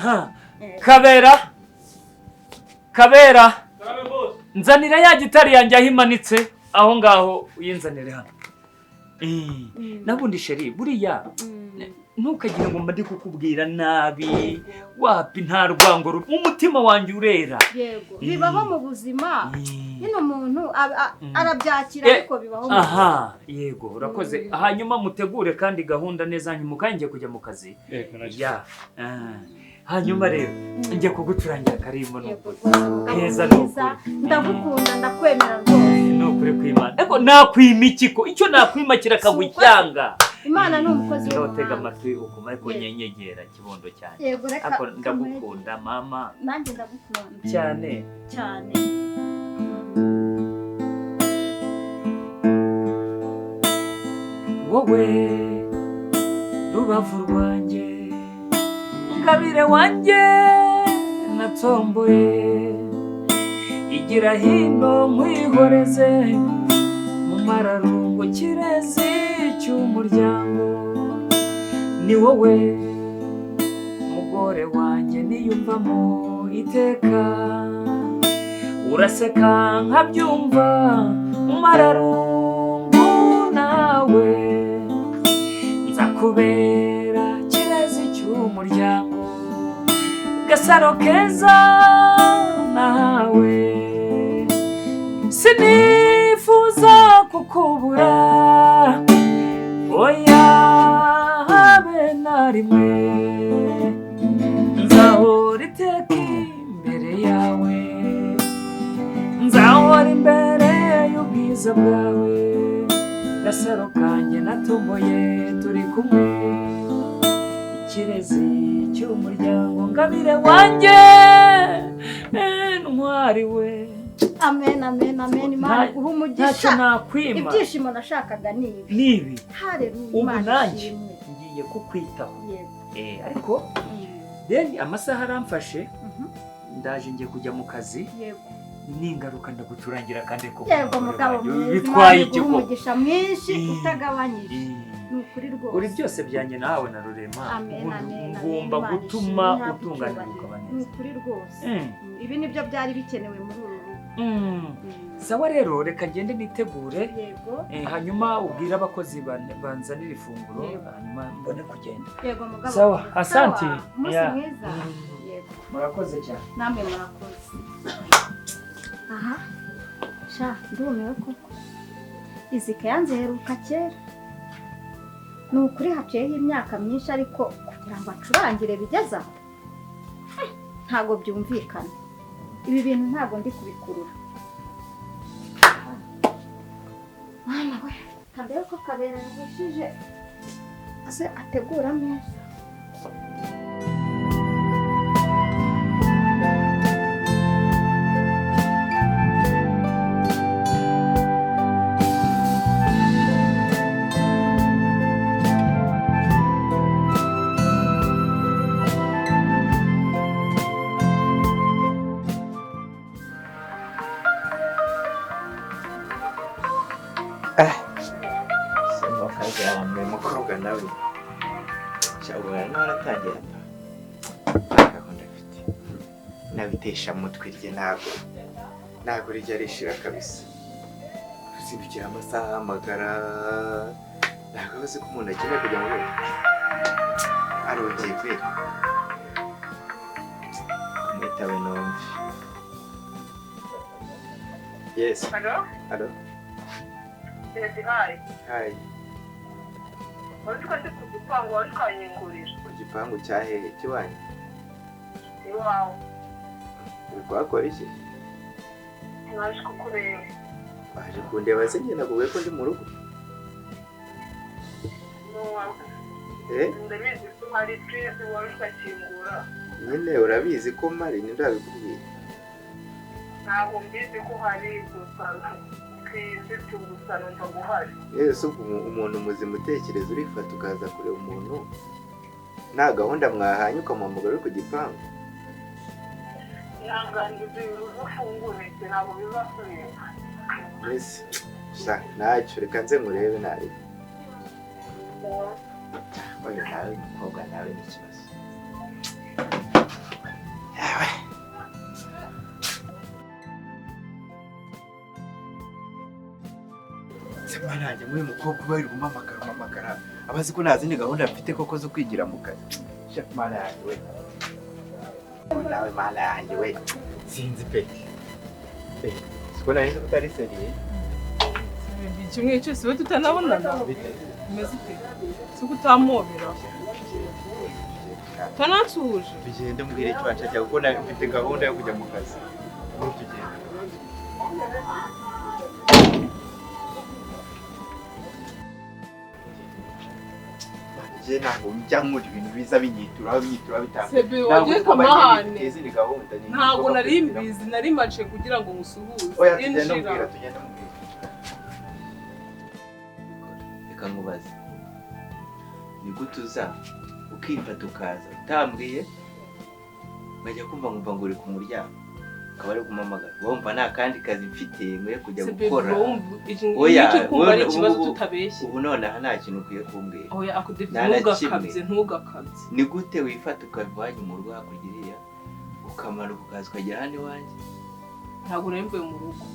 Aha. Kabera, Kabera, nzanira ya gitari yanjye aho imanitse aho ngaho, uyinzanire hano. Nabundi chérie, buriya ntukagire ngo mba ndi kukubwira nabi. Wapi, nta rwango mu mutima wanjye, urera. Yego, bibaho mu buzima. Nyine umuntu arabyakira, ariko bibaho mu buzima. Aha, yego, urakoze. Hanyuma mutegure kandi gahunda neza, nyuma kandi ngiye kujya mu kazi. Ya, ah. Hanyuma rero njye kugucurangira akarimbo, ni Yego ukuri rwose, mugabo keza, ni mwiza. ukuri. Ndagukunda, ndakwemera rwose. Ni ukuri kw'Imana, ariko nakwima iki? Ko icyo nakwima kirakagwa Si uko- icyanga. Imana ni umukozi Ngaho tega w'umuhanga. amatwi ukuma, ariko Yego. nyenyegera kibondo cyane. Yego, reka Ariko ndagukunda, mama. Nanjye ndagukunda. Cyane. Cyane. Wowe rubavu rwanjye, ngabire wanjye natomboye, igira hino nkwihoreze mu mararungo, kirezi cy'umuryango. Ni wowe mugore wanjye niyumvamo iteka, uraseka nkabyumva mu mararungu, nawe nzakubera kirezi cy'umuryango, gasaro keza nawe sinifuza kukubura, oya, habe na rimwe. Nzahora iteka imbere yawe, nzahora imbere y'ubwiza bwawe, gasaro kanjye natomboye, turi kumwe, ikirezi cy'umuryango, ngabire wanjye, ntwari we. Amen, amen, amen. Imana iguhe Ntacyo umugisha. nakwima. Ibyishimo nashakaga ni ibi. Ni ibi. Hareruya. Ubu Imana nanjye ishimwe. ngiye kukwitaho. Yego. Ariko then amasaha aramfashe, ndaje, ngiye kujya mu kazi. Yego. Ningaruka ndagucurangira kandi koko. Yego, mugabo mwiza. Bitwaye Imana iki iguhe koko? umugisha mwinshi utagabanyije, ni ukuri rwose. Uri byose byanjye nawe na Rurema. Amen. Ubundi Amen, amen. ngomba Imana gutuma ishimwe, ihabwe utunganirwa, icyubahiro. ukaba Ni neza. ukuri rwose. Ibi nibyo byari bikenewe muri uru rugo. Sawa rero, reka ngende nitegure. Yego. Hanyuma ubwire abakozi banzanire ifunguro. Yego. Hanyuma mbone kugenda. Yego, mugabo Sawa, mwiza. asante. Sawa, umunsi mwiza. Yego. Murakoze cyane. Namwe murakoze. Aha sha, ndumiwe koko. Izi keya nziheruka kera, ni ukuri haciyeho imyaka myinshi, ariko kugira ngo acurangire bigeze aho, ntabwo byumvikana. Ibi bintu ntabwo ndi kubikurura. Mwana we, kambere ko Kabera yahishije aze ategura ameza. Simba mukobwa nawe shabura nawe aratangira pa, nta gahunda afite nawe, itesha mutwe rye ntabwo rijya rishira kabisa. Kuzindukira amasaha ahamagara, ntabwo aba azi ko umuntu akeneye kujya mu rugo. Arongeye kweri, mwitabe numve. Yes. Hello? Hello. Yes, hi. Hi. Wari ko ndi ku gipangu, wari ukanyingurira. Ku gipangu cya hehe? Kiwanyu? Iwawe. Uri kuhakora iki? Naje kukureba. Waje kundeba se? Njye nakubwiye ko ndi mu rugo. Eh? Ndabizi ko hari, please, wari ukakingura. Nyine urabizi ko mari, ninde wabikubwiye? Ntabwo mbizi ko hari, gusa please, gusa numva guhari. Yewe se, ubwo umuntu muzima utekereza, urifata ukaza kureba umuntu nta gahunda mwahanye, ukamuhamagara uri ku gipangu? Ihangane, ufungure, ntabwo bizasubira. Mbese sha, ntacyo, reka nze nkurebe narebe. Oya, nawe mukobwa nawe ni ikibazo. Semanange muri mukobwa uba uri gumpamagara abazi ko nta zindi gahunda mfite koko zo kwigira mu kazi. Mana yanjye we. Nawe mana yanjye we. Sinzi pe. Siko nari nzi ko utari seriye. Icyumweru cyose we tutanabonana. Umeze ute? Si ko utampobera. Utanansuhuje. Tugende mbwire icyo wanshakira kuko mfite gahunda yo kujya mu kazi. Ubu tugende. Njye ntabwo njya nkora ibintu biza binyitura bitanga. Sebe wagiye kamahane. Ntabwo nari mbizi, nari mace kugira ngo musuhuze. Oya tugende mbwira, tugende mbwira. Reka nkubaze. Ni gute uza ukifata ukaza utambwiye nkajya kumva nkumva ngo uri ku muryango ukaba ari kumamagara wumva nta kandi kazi mfite nkwiye kujya gukora. Oya ubu nonaha nta kintu ukwiye kumbwira. Oya ntugakabye ntugakabye. Ni gute wifata ukava iwanyu mu rugo hakurya iriya ukamanuka ukaza ukagera hano iwanjye? Ntabwo nari mvuye mu rugo.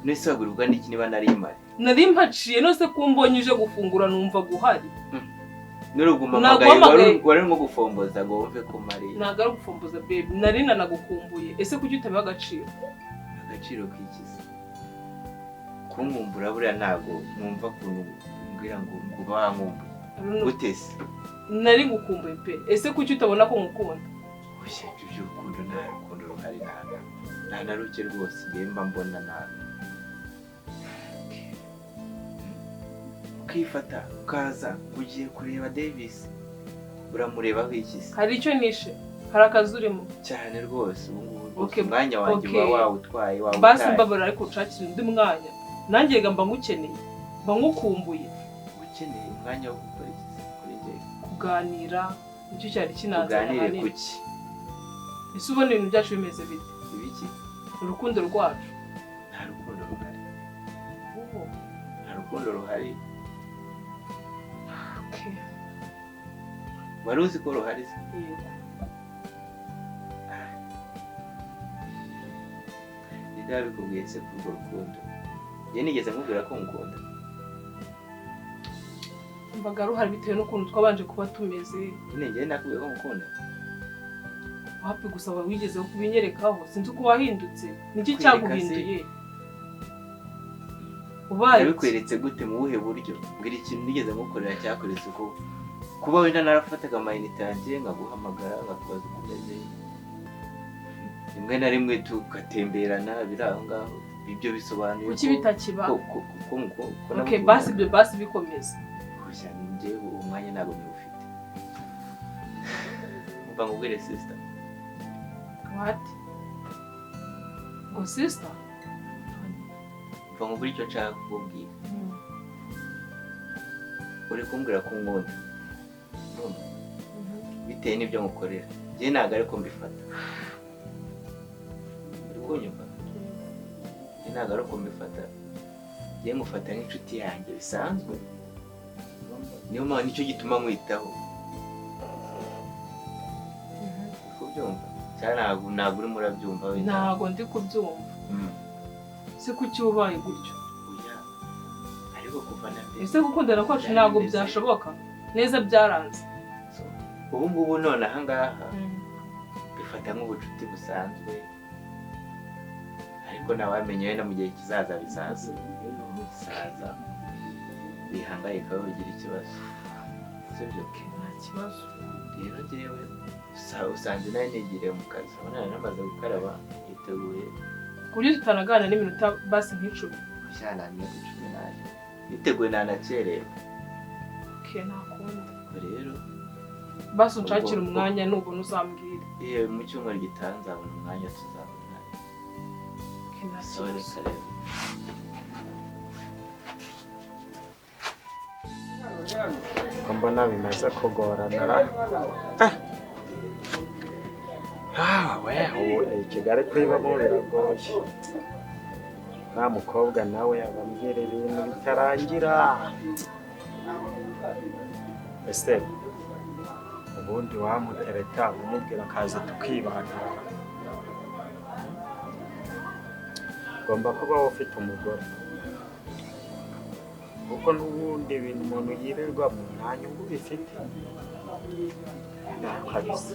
None wagurirwa n'iki niba nari mpari? Nari mpaciye nose ko umbonye uje gufungura numva guhari. Nurugumamagaye wari urimo gufomboza ngo wumve ko mari. Ntabwo ari ugufomboza babe, nari nanagukumbuye. Ese kuki utabiha agaciro? Agaciro k'ikizi? Kunkumbura buriya ntabwo mwumva ukuntu umbwira ngo uba wankumbuye. Gute se? Nari ngukumbuye pe. Ese kuki utabona ko ngukunda? Oya ibyo by'urukundo nta rukundo ruhari nta na ruke rwose njye mba mbona nabi. Ukifata ukaza ugiye kureba Davis uramurebaho iki se? Hari icyo nishe, hari akazi urimo cyane rwose ubu ngubu rwose umwanya wanjye uba wawutwaye. Basi mbabara ariko unshakira undi mwanya, nanjye mba ngukeneye, mba ngukumbuye. Ukeneye umwanya wo gukora iki se kuri njye? Kuganira nicyo cyari kinanzanye. Tuganire kuki? Ese ubona ibintu byacu bimeze bite? Ibiki? Urukundo rwacu. Nta rukundo ruhari. Nta rukundo ruhari. Wari uzi ko ruhari se? Yego. Ninde wabikubwiye se kuri urwo rukundo? Njye nigeze nkubwira ko ngukunda? Mbaga ruhari bitewe n'ukuntu twabanje kuba tumeze. Nyine njye nakubwiye ko ngukunda? Wapi gusa wigeze kubinyerekaho, sinzi uko wahindutse. Niki cyaguhinduye? Ubaye nabikweretse gute mu buhe buryo? Mbwira ikintu nigeze ngukorera cyakoretse ko kuba wenda narafataga amayinite yanjye nkaguhamagara nkakubaza uko umeze, rimwe na rimwe tugatemberana biri aho ngaho, ibyo bisobanuye kuki bitakiba? Okay, basi ibyo basi bikomeza. Oya njye uwo mwanya ntabwo nywufite. Umva nkubwire sister. What? Ngo sister? Umva nkubwire icyo nshaka kukubwira. Uri kumbwira ko unkunda bitewe n'ibyo ngukorera, njye ntabwo ariko mbifata. Uri kunyumva? Njye ntabwo ariko mbifata, njye ngufata nk'inshuti yanjye bisanzwe, niyo mpamvu nicyo gituma nkwitaho. Uri kubyumva? Cyangwa ntabwo urimo urabyumva wenda? Ntabwo ndi kubyumva. Se kuki ubaye gutyo? Oya, ariko kuva na mbere. Ese gukundana kwacu ntabwo byashoboka? Neza byaranze. Ubu ngubu none aha ngaha bifata nk'ubucuti busanzwe, ariko ntawamenya wenda mu gihe kizaza bizaza. Bizaza bihangayika ugira ikibazo. Sibyo? Nta kibazo. Rero njyewe usanze nawe nigiriye mu kazi, urabona namaze gukaraba yiteguye. Ku buryo tutanaganira n'iminota basi nk'icumi. Oya nta minota 10 nayo. Niteguye ntanakerewe. Okay, ntakunda. Rero basi unshakira umwanya nubona uzambwira. Iyo mu cyumweru gitaha nzabona umwanya tuzabona. Okay, nta kibazo. Ko mbona bimaze kugorana. We Kigali kwibamo biragoye. Nta mukobwa nawe abambwira ibintu bitarangira. Ese ubundi wamutereta umubwira akaza tukibanira? Ugomba kuba ufite umugore. Kuko n'ubundi ibintu umuntu yirirwamo nta nyungu bifite. Kabisa.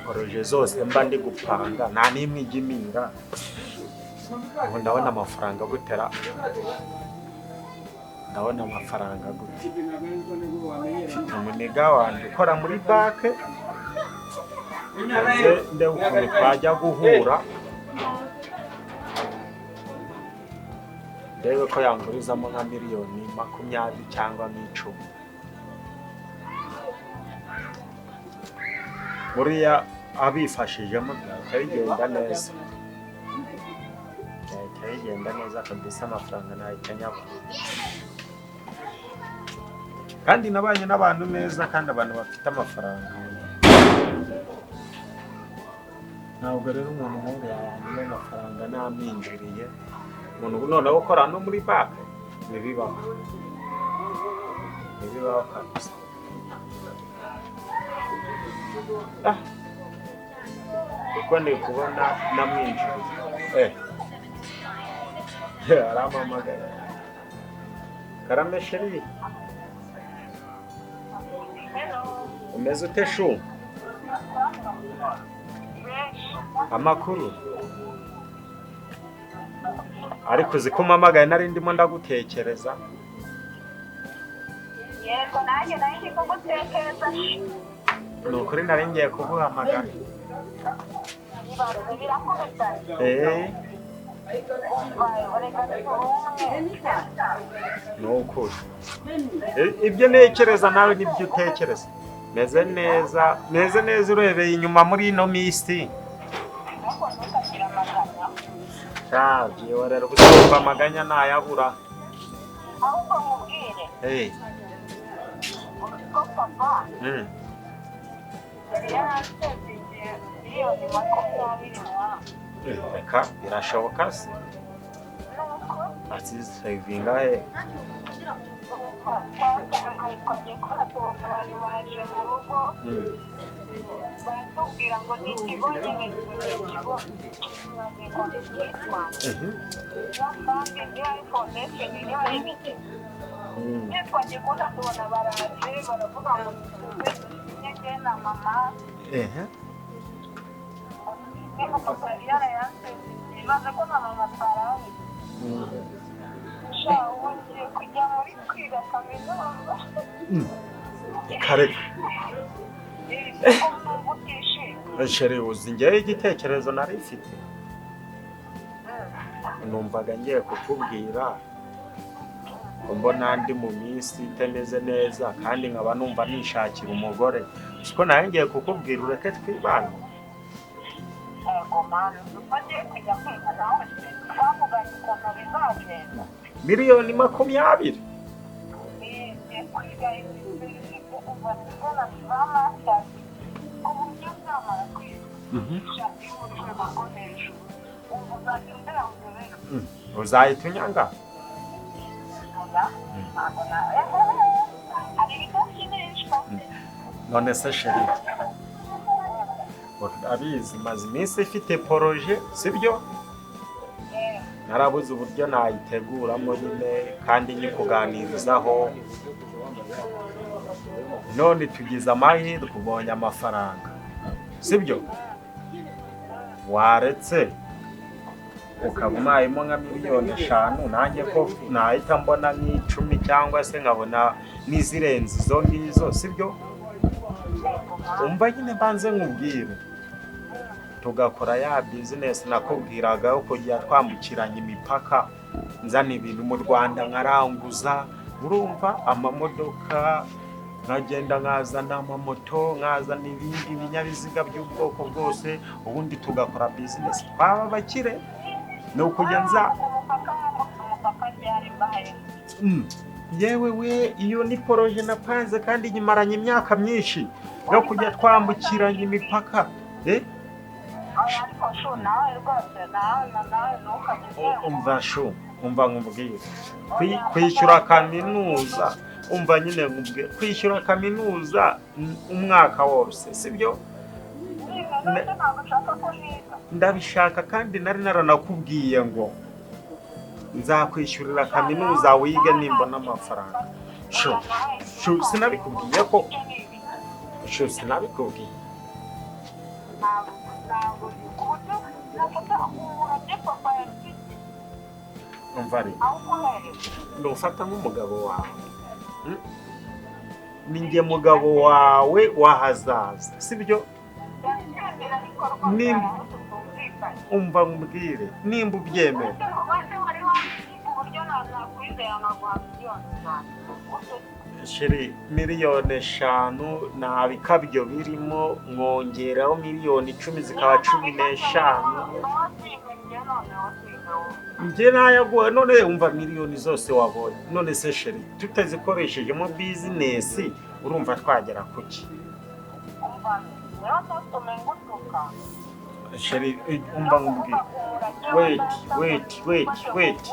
Projet zose mba ndi gupanga nta n'imwe ijya imira. Ubu ndabona amafaranga gutera. Ndabona amafaranga gute. Mfite umuniga wanjye ukora muri banke. Nze ukuntu twajya guhura. Ndebe ko yangurizamo nka 20 miliyoni cyangwa 10. Buriya abifashijemo byahita bigenda neza. Byahita bigenda neza kabisa, amafaranga ntahita nyabona. Kandi nabanye n'abantu neza, kandi abantu bafite amafaranga. Ntabwo rero umuntu nk'uriya yanyuma amafaranga namwinjiriye. Umuntu noneho ukora no muri banki, ntibibaho. Ntibibaho kabisa. Ah. Kuko ndi kubona namwinjiriye. Arampamagara. Karame chérie. Umeze ute chou? Amakuru? Ariko uzi ko umpamagaye nari ndimo ndagutekereza. Yego, nanjye nari ndi kugutekereza. Ni ukuri nari ngiye kuguhamagara. Ibaze birakubita. Umva, reka tubumwe. Ni ukuri. Ibyo ntekereza nawe nibyo utekereza. Meze neza, meze neza urebeye inyuma muri ino minsi. Ariko ntukagire amaganya. Sha, byihorera ubutumva amaganya ntayabura. Ahubwo nkubwire ko papa yari yaransezeye 20 miliyoni mwa. Reka, birashoboka se? Nuko Azisevinga he? twatangaye twagiye kubona tubona abantu baje mu rugo, baratubwira ngo ni ikigo nyine, ni ikigo ntabwo cyitwa Family niba ari foundation, niba ari ibiki. Iyo twagiye kubona tubona baraje baravuga ngo tuze dusinye njye na mama. Niba papa yari yarayansezeye, ibaze ko na mama twarawe. Sha, ubu ngiye kujya muri kwiga kaminuza. Reka reka. Ko numva utishimye? Chérie, uzi njyewe igitekerezo nari mfite? Numvaga ngiye kukubwira ko mbona ndi mu minsi itameze neza, kandi nkaba numva nishakira umugore. Siko nawe ngiye kukubwira ureke twibane. Yego mani, uko ngiye kujya kwiga nawe twavuganye ukuntu bizagenda. 20 miliyoni? Ngiye kwiga ibintu za masters, ku buryo nzamara kwiga ishati yo mu rwego rwo hejuru, ubu uzajya undeba ndebe. Uzahita unyanga? Oya, ntabwo na hari ibidakinishwa. None se chérie, urabizi maze iminsi ifite projet, sibyo? Narabuze uburyo nayiteguramo nyine kandi nyikuganirizaho. None tugize amahirwe ubonye amafaranga, sibyo? Waretse ukaba umpayemo nka 5 miliyoni, nanjye ko nahita mbona nk'icumi cyangwa se nkabona n'izirenze izo ngizo, sibyo? Umva nyine, mbanze nkubwire, tugakora ya business nakubwiraga yo kujya twambukiranya imipaka, nzana ibintu mu Rwanda nkaranguza. Urumva, amamodoka, nkagenda nkazana amamoto, nkazana ibindi binyabiziga by'ubwoko bwose, ubundi tugakora business twaba abakire. Ni ukujya nza Umupaka wambutse umupaka ryari mbaye? Yewe we, iyo ni projet napanze kandi nyimaranye imyaka myinshi yo kujya twambukiranya imipaka, eh? Oya, ariko chou, nawe rwose, nawe ntukajye. Umva chou, umva nkubwire. Kwishyura kaminuza, umva nyine nkubwire, kwishyura kaminuza umwaka wose, sibyo? Nyine none ntabwo ushaka ko niga? Ndabishaka, kandi nari naranakubwiye ngo Nzakwishyurira kaminuza wige nimbona amafaranga. Shu, shu, sinabikubwiye ko. Shu, sinabikubwiye. Umva rero, ndufata nk'umugabo wawe. Ni njye mugabo wawe w'ahazaza, sibyo? Umva nkubwire, nimba ubyemera. Sheri, 5 miliyoni nta bikabyo birimo, mwongeraho miliyoni 10 zikaba 15. Njye nayaguha none. Umva, miliyoni zose wabonye none se chéri, tutazikoresheje business, urumva twagera kuki? Chéri, umva nkubwire. Wait, wait, wait, wait,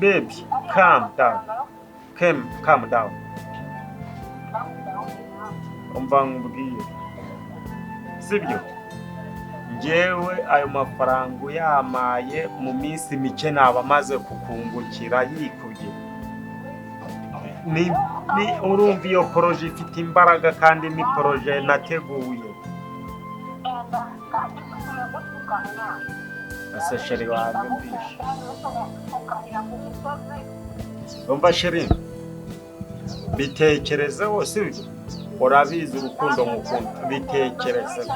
baby, calm down, calm, calm down. Umva nkubwire, sibyo? Njyewe ayo mafaranga uyamaye, mu minsi mike naba amaze kukungukira yikubye. Ni urumva iyo projet ifite imbaraga, kandi ni projet nateguye. Ese chéri, wanyumvishe? Umva chéri, bitekerezeho, sibyo? Urabizi urukundo ngukunda. Bitekerezeho.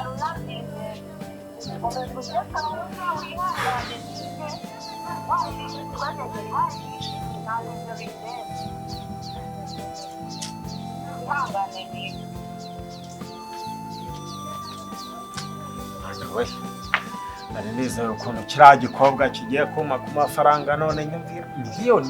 Mwana we, nari nizeye ukuntu kiriya gikobwa kigiye kuma ku mafaranga, none nyumvira 20 miliyoni.